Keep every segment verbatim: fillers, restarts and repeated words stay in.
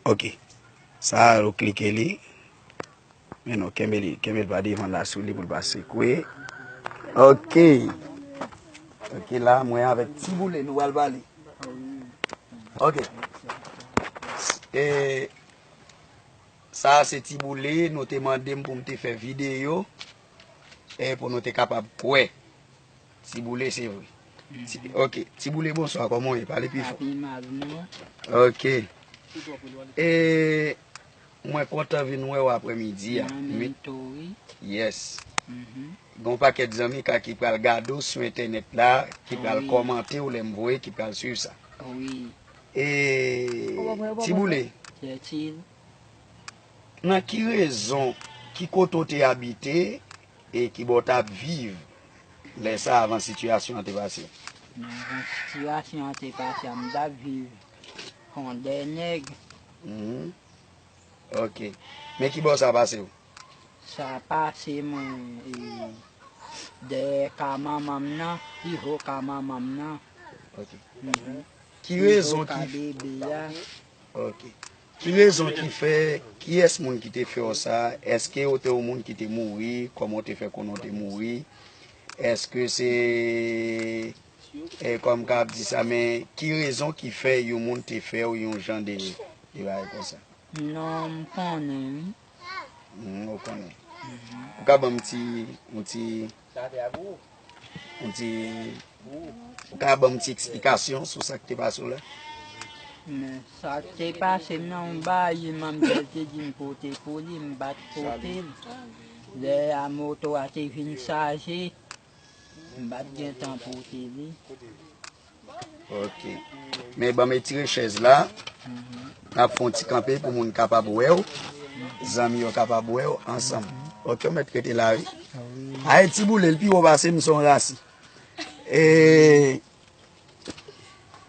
Ok. Sa a, ou klike li. Men non, kenbe li, kenbe l pa devan la sou li pou l pa sekwe. Ok. Ok, la, mwen avèk Ti Boule, nou pral pale. Ok. E, sa a se Ti Boule, nou te mande m pou m te fè videyo, e pou nou te kapab kwè. Ti Boule, se vre. Ti, ok. Ti Boule, bonswa, kòman w ye? Pale pi fò. Pa pi mal, non. Ok. E, mwen kontan vin wè w aprèmidi a. Mwen menm tou, wi. Yes. Mhm. Gen yon pakèt zanmi ka ki pral gade w sou entènèt la, ki pral kòmante w lè m voye, ki pral swiv sa. Wi. E, Ti Boule, Kyetil. Nan ki rezon, ki kote w te abite e ki bò w t ap viv lè sa a, avan sitiyasyon an te pase? Nan avan sitiyasyon an te pase a, m t ap viv Fondènèg. Mhm. Ok. Men ki bò sa pase w? Sa pase mwen, e, dèyè ka manman m nan, pi wo ka manman m nan. Ok. Mhm. Ki rezon ki... Pi wo ka bebe a. Ok. Ki rezon ki fè, kiyès moun ki te fè w sa? Èske w te yon moun ki te mouri? Kòman w te fè konnen w te mouri? Èske se, e, kòm m ka ap di sa, men ki rezon ki fè yon moun te fè w yon jan de, de bagay konsa? Non, m konnen, wi. Hmm, ou konnen. Mhm. Ou ka ban m ti, yon ti, yon ti, ou ka ban m ti eksplikasyon sou sa k te pase w la? Men sa k te pase m nan, yon bagay manmzèl te di m pote pou li, m pa t pote l. Lè a moto a te vin chaje, m pa t gen tan pote li. Ok. Men ban m etire chèz la. N ap fè yon ti kanpe pou moun kapab wè w. Zanmi yo kapab wè w ansanm. Ok, ou mèt rete la, wi. Wi. Ay, Ti Boule, l pi wo pase m, se yon rasi. E,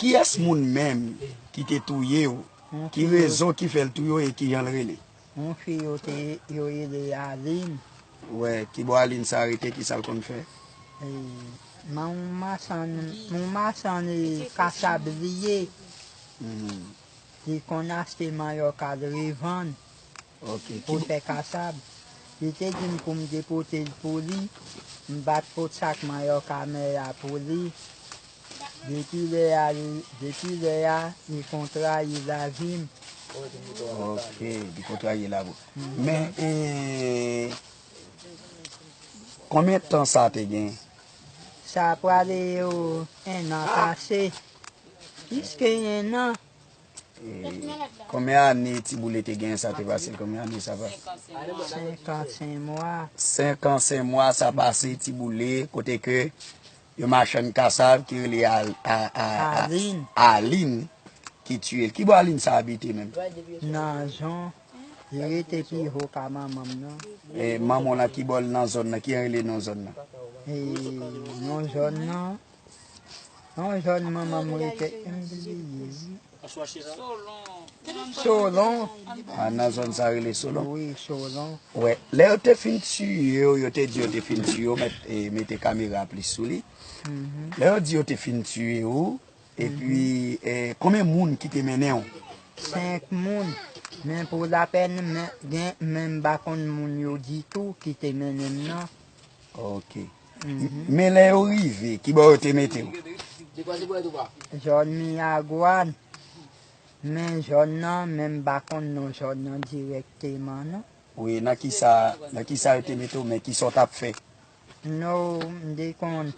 kiyès moun menm ki te touye w? Ki rezon ki fè l touye w e ki jan l rele? Yon fi yo te, yo rele Aline. Wè, ki bò Aline sa rete, ki sa l konn fè? E, men yon machann, yon machann, e, kasab li ye. Mhm. Li konn achte manyòk al revann. Ok, pou ki fè kasab. Li te di m pou m depote l pou li. M pa t pot sak manyòk a mè a pou li. Depi lè a, li, depi lè a, li konn trayi lavi m. Ok, li konn trayi lavi w. Mhm. Men, e, konbyen tan sa te gen? Sa prale yo en an pase. Plis ke en an. E, konbyen ane Ti Boule te gen sa te pase? Konbyen ane sa pase? Senk an, senk mwa. Senk an, senk mwa sa pase, Ti Boule, kote ke yon machann kasab ki rele Al-, a, a, a, Aline. Aline ki tiye l. Ki bò Aline sa abite menm? Nan zòn. Li rete pi wo ka manman m nan. E, manman w nan ki bò l nan zòn nan? Ki jan rele non zòn nan? E, non zòn nan. Non zòn manman m rete, m bliye, wi. Solon. A, nan zòn sa rele Solon? Wi, Solon. Wè, lè yo te fin tiye w, yo te di yo te fin tiye w, mèt, e, mete kamera plis sou li. Mhm. Lè yo di yo te fin tiye w, epi, e, konbyen moun ki te mennen w? Senk moun. Men pou lapèn, men, gen, men m pa konn moun yo ditou ki te mennen m nan. Ok. Mhm. Men lè yo rive, ki bò yo te mete w? Zòn Miragwàn. Men zòn nan, men m pa konn non zòn nan dirèkteman, non. Wi, nan ki sa, nan ki sa yo te mete w, men ki sa w t ap fè? Non, m te konn,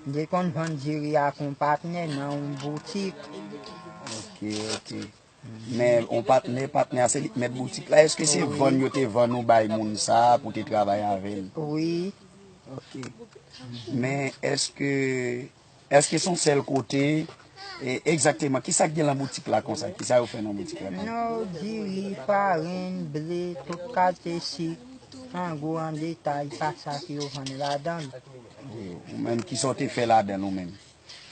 m te konn vann diri ak yon patnè nan yon boutik. Ok, ok. Men yon patnè, patnè a se li k mèt boutik la. Èske se vann yo te vann ou bay moun sa a pou te travay avè l? Wi. Ok. Men èske, èske se yon sèl kote, e, egzakteman, ki sa k gen nan boutik la konsa? Ki sa yo fè nan boutik la konsa? Non, diri, farin, ble, tout kalite sik, an gwo, an detay, pa sa ke yo vann ladan l. Ou menm, ki sa w te fè ladan l ou menm?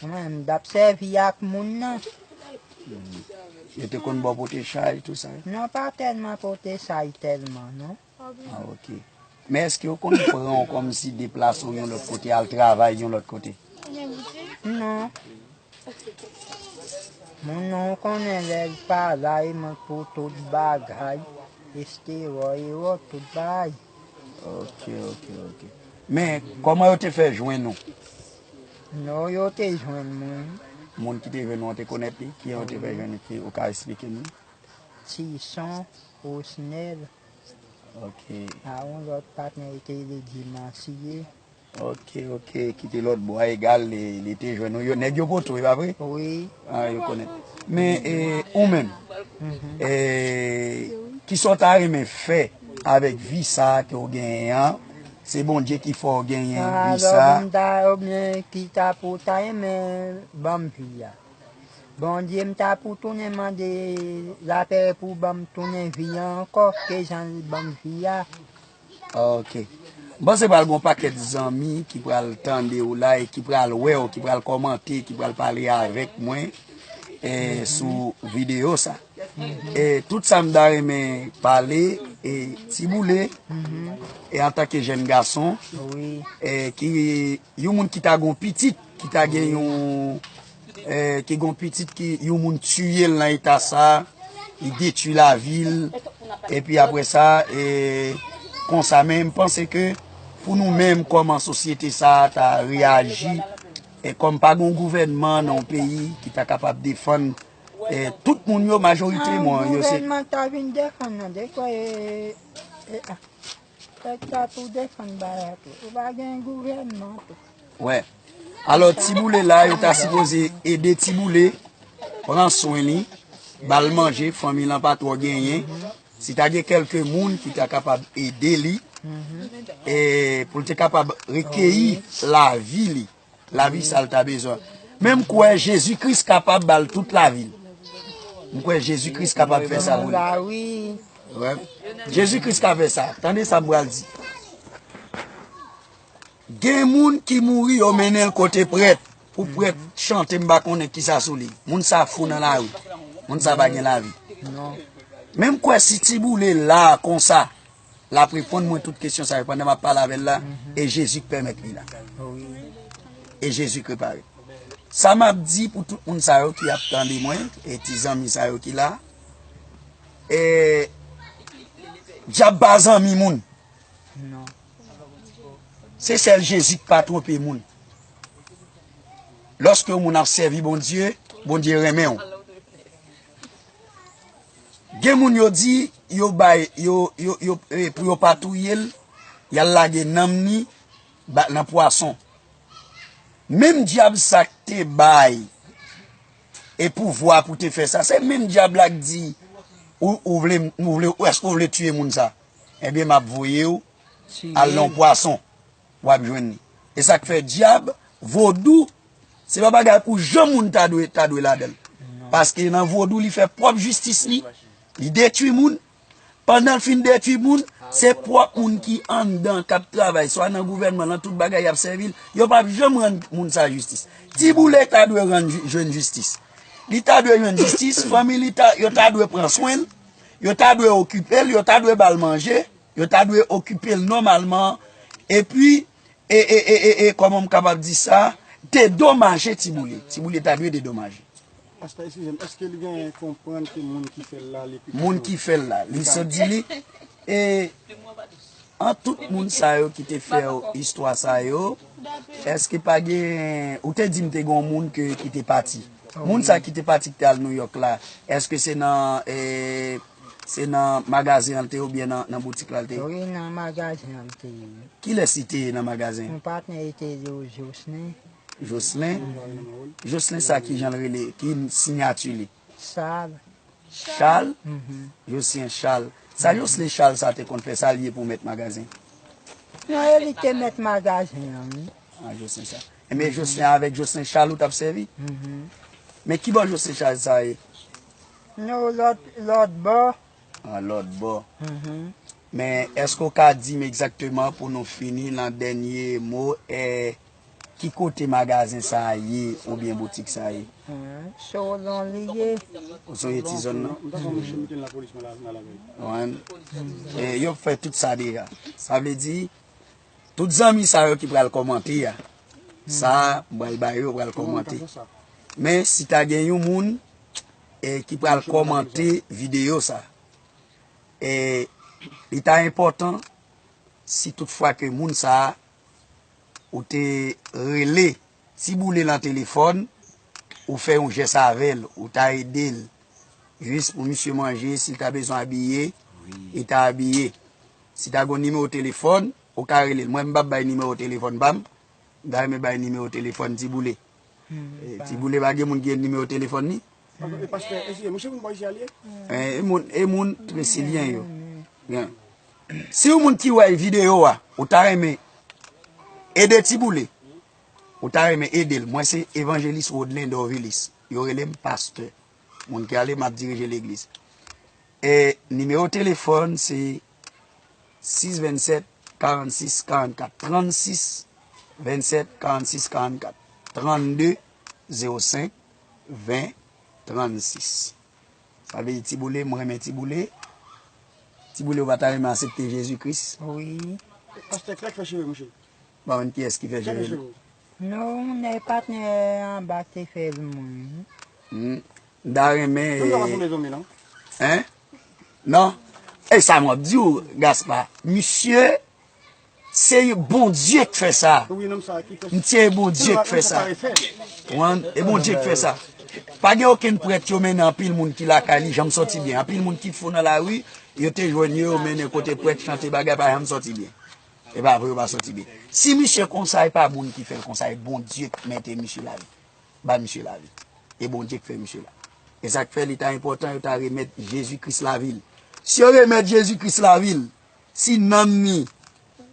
Mwen, m t ap sèvi ak moun nan. Yo te konn ba w pote chay, tou sa? Non, pa tèlman pote chay tèlman, non. Ah, ok. Men èske yo konn pran w kòmsi deplase w yon lòt kote, al travay yon lòt kote? Non. Moun nan ou konnen lè l pa la, li mande pou tout bagay, estewòy, ewòt, tout bagay. Ok, ok, ok. Men, kòman yo te fè jwenn ou? Non, yo te jwenn mwen. Moun ki te jwenn ou an te konèt li? Kijan yo te fè jwenn li? Ki, ou ka esplike nou? Tison, Osnèl, Ok. a yon lòt patnè li te rele Dimansiye. Ok, ok. Kite lòt bò a egal, li, li te jwenn ou. Yo, nèg yo pote w, e pa vre? Wi. Ah, yo konèt. Men, e, ou menm, e, kisa w ta renmen fè avèk vi sa a ke w genyen an? Se Bondye ki fè w genyen vi sa a? Alò, m ta, oubyen ki ta pou ta renmen ban m vi a. Bondye, m ta pou tounen mande lapè pou ban m tounen vi a ankò, ke jan l ban m vi a. Ok. M panse pral gen yon pakèt zanmi ki pral tande w la e ki pral wè w, ki pral kòmante, ki pral pale avèk mwen e, sou videyo sa. E tout sa m ta renmen pale, e, Tiboule, e, antanke jèn gason, Wi. e, ki yon moun ki ta gen yon pitit, ki ta gen yon, e, ki gen yon pitit ki yon moun tiye l nan eta sa, li detwi lavi l, epi apre sa, e, konsa, men m panse ke pou nou menm kòman sosyete sa a ta reyaji, e kòm pa gen yon gouvènman nan yon peyi ki ta kapab defann, e, tout moun yo, majorite Ah, moun yo se gouvènman ta vin defann nan, de kwa e, e, ah, fèk ta tou defann bagay tou. Ou pa gen gouvènman tou. Wè. Alò, Tiboule la, yo ta sipoze ede Tiboule, pran swen li, ba l manje, fanmi lan pa twò genyen. Si ta gen kèlke moun ki ta kapab ede li, e pou l te kapab rekeyi lavi li, lavi sa l ta bezwen. Men m kwè Jezi Kris kapab ba l tout lavi l. M kwè Jezi Kris kapab fè sa pou li. La wi. Wè. Jezi Kris ka fè sa. Tande sa m pral di. Gen moun ki mouri, yo mennen l kote prèt. Pou prèt chante, m pa konnen kisa sou li. Moun sa fou nan lari. Moun sa pa gen lavi. Non. Men m kwè si Tiboule la konsa, l ap reponn mwen tout kesyon sa yo pandan m ap pale avè l la, e Jezi k pèmèt li la. Wi. E Jezi k repare. Sa m ap di pou tout moun sa yo ki ap tande mwen, e ti zanmi sa yo ki la, e dyab pa zanmi moun. Non. Se sèl Jezi k pa twonpe moun. Lòske yon moun ap sèvi Bondye, Bondye renmen w. Gen moun yo di, yo bay, yo, yo, yo, e, pou yo pa touye l, y al lage nanm ni ba, nan pwason. Menm dyab sa k te bay e pouvwa pou te fè sa, se menm dyab la k di, ou, ou vle, ou vle, ou èske ou vle tiye moun sa? Ebyen, m ap voye w al nan yon pwason, w ap jwenn li. E sa k fè dyab, vodou, se pa bagay pou janm moun ta dwe, ta dwe ladan l. Paske nan vodou, li fè pwòp jistis li, li detwi moun. Pandan l fin detwi moun, se pwòp moun ki anndan k ap travay, swa nan gouvènman, nan tout bagay y ap sèvi l, yo p ap janm rann moun sa jistis. Tiboule ta dwe rann, jwenn jistis. Li ta dwe jwenn jistis, fanmi li ta, yo ta dwe pran swen l, yo ta dwe okipe l, yo ta dwe ba l manje, yo ta dwe okipe l nòmalman, epi, e, e, e, e, e, kòman m kapab di sa, dedomaje Tiboule. Tiboule ta dwe dedomaje. Pastè, eskize m, èske li genyen konprann ke moun ki fè l la, li pito Moun ki fè l la, li sot di li, e, an tout moun sa yo ki te fè istwa sa yo, èske pa gen, ou te di m te gen yon moun ke, ki te pati. Moun sa ki te pati, ki te al Nouyòk la, èske se nan, e, se nan magazen an l te ye oubyen nan, nan boutik la l te ye? Wi, nan magazen an l te ye. Kilès li te ye nan magazen? Yon patnè li te rele Jocelyn. Jocelyn? Jocelyn sa ki jan l rele, ki siyati li? Sal. Chal? Mhm. Jocelyn Chal. Sa Jocelyn Chal sa te konn fè, sa l ye pou mèt magazen? Non, e li te mèt magazen an, wi. Ah, Jocelyn Chal. Enben, Jocelyn, avèk Jocelyn Chal ou t ap sèvi? Mhm. Men ki bò Jocelyn Chal sa ye? Non, lòt, lòt bò. Ah, lòt bò. Mhm. Men èske w ka di m egzakteman pou nou fini nan dènye mo, e, ki kote magazen sa a ye oubyen boutik sa a ye? Mhm. Solon li ye. Ou sonje ti zòn nan? M ta fè yon mouche mete l nan polis mwen la, nan lavèy. Wan. E, yo fè tout sa deja. Sa vle di, tout zanmi sa yo ki pral kòmante a, sa a, m pral ba yo, yo pral kòmante. Men, si ta gen yon moun e ki pral kòmante videyo sa. E li ta enpòtan si toutfwa ke moun sa a ou te rele Ti Boule nan telefòn, ou fè yon jès avè l, ou ta ede l. Jis pou misye manje, si l ta bezwen abiye, li ta abiye. Si ta gen nimewo telefòn, ou ka rele l. Mwen, m p ap bay nimewo telefòn pa m. M ta renmen bay nimewo telefòn Ti Boule. E, Ti Boule pa gen moun ki gen nimewo telefòn li? E pastè, eskize, mouche moun Bòyisi a li ye? E, e moun, e moun Tresilyen yo. Byen. Si yon moun ki wè videyo a, ou ta renmen ede Ti Boule, ou ta renmen ede l. Mwen se Evanjelis Rodlen Dorvilis. Yo rele m pastè. Moun ki ale, m ap dirije legliz. E nimewo telefòn se sis vennsèt karannsis karannkat, trannsis vennsèt karannsis karannkat, trannde zewo senk ven trannsis. Sa vle di Ti Boule, mwen renmen Ti Boule. Ti Boule, ou pa ta renmen aksepte Jezi Kris? Wi. Pastè Klèk fè cheve mouche. Bon, kiyès ki fè cheve li? Non, nèg patnè anba te fè l mwen. Hmm. M ta renmen. Hein? Non. E sa m ap di w, Gaspa. Misye, se Bondye k fè sa. M di, e Bondye k fè sa. Wan, e Bondye k fè sa. Pa gen okenn prèt yo mennen anpil moun ki lakay li janm sòti byen. Anpil moun ki fou nan lari, yo te jwenn yo, yo mennen kote prèt, chante bagay, pa janm sòti byen. E pa vre, yo pa sòti byen. Si misye konsa, e pa moun ki fè l konsa, e Bondye k mete misye la. Ba misye lavi. E Bondye k fè misye la. E sa k fè li ta enpòtan yo ta remèt Jezi Kris lavi l. Si yo remèt Jezi Kris lavi l, si nanm ni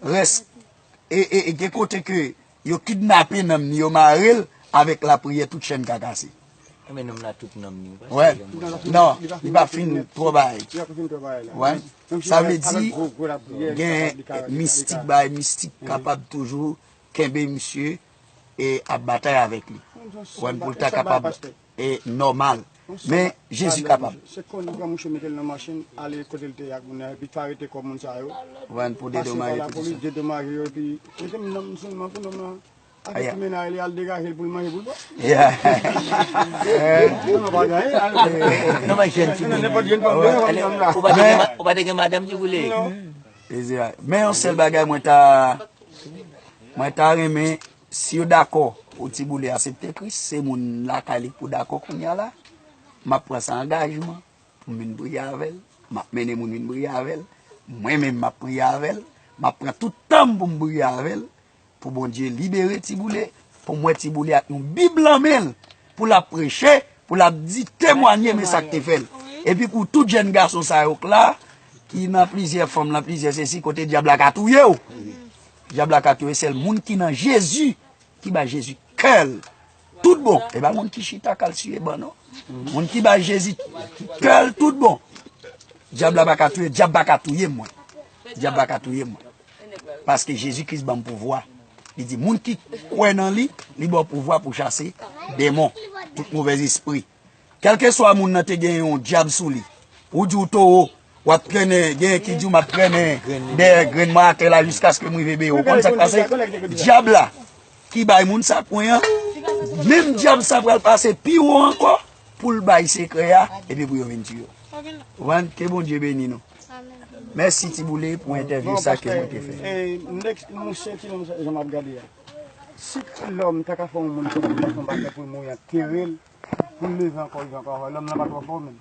rès, e, e, e gen kote ke yo kidnape nanm ni, yo mare l, avèk lapriyè, tout chèn ka kase. Men nonm la tout nanm ni, ou pa wè? Non, li pa fin twò bagay. Wè. Sa vle di, gen mistik, bagay mistik kapab toujou kenbe misye e ap batay avèk li. Wè, pou l ta kapab e nòmal. Men Jezi kapab. Se konn li pran mouche mete l nan machin, ale kote l te ye ak moun nan, epi pa rete kò moun sa yo. Wè, pou dedomaje tout sa. Dedomaje yo, epi mete m nan sèlman pou nonm nan. Avèk ti mennaj li, al degaje l pou l manje, pou l bwè. Yeah. Non, non, pa ganyen. Non, men jèn fi. Nenpòt jèn fanm, ou pa te gen ma-, ou pa te gen madanm ki boule. Men yon sèl bagay mwen ta, mwen ta renmen, si yo dakò pou Ti Boule aksepte Kris, se moun lakay li k pou dakò kounye a la. M ap pran sa angajman pou m vin priye avè l. M ap mennen moun vin priye avè l. Mwen menm, m ap priye avè l. M ap pran tout tan m pou m priye avè l. Pou Bondye libere Ti Boule, pou m wè Ti Boule ak yon Bib nan men l, pou l ap preche, pou l ap di, temwanye men sa k te fè l. Epi pou tout jèn gason sa yo k la, ki nan plizyè fanm, nan plizyè sesi, kote dyab la ka touye w. Dyab la ka touye sèl moun ki nan Jezi, ki bay Jezi kè l tout bon. E pa moun ki chita k al siye ban non. Moun ki bay Jezi kè l tout bon. Dyab la pa ka touye, dyab pa ka touye mwen. Dyab pa ka touye mwen. Paske Jezi Kris ban m pouvwa. Li di, moun ki kwè nan li, li ba w pouvwa pou chase demon, tout movèzespri. Kèlkeswa moun nan te gen yon dyab sou li, ou di w towo, w ap trennen, genyen ki di w m ap trennen dèyè grenn mwen atè la jiskaske m rive beye. Ou konn sa k pase? Dyab la ki bay moun sa pwen an, menm dyab sa pral pase pi wo ankò pou l bay sekrè a, epi pou yo vin tiye w. Ou konprann? Ke Bondye beni nou. Mèsi Ti Boule pou entèvyou sa ke mwen te fè. E, nèks, mouche, ki nonm sa, jan m ap gade a. Si lòm ta ka fè yon moun konn li fè yon bagay pou l mouri, antere l, pou l leve ankò, leve ankò, lòm nan pa twò fò menm.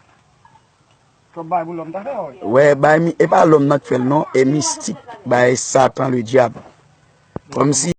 Twòp bagay pou lòm ta fè, wi. Wè, bay mi, e pa lòm nan k fè l non, e mistik, bay Satan le diab. Kòmsi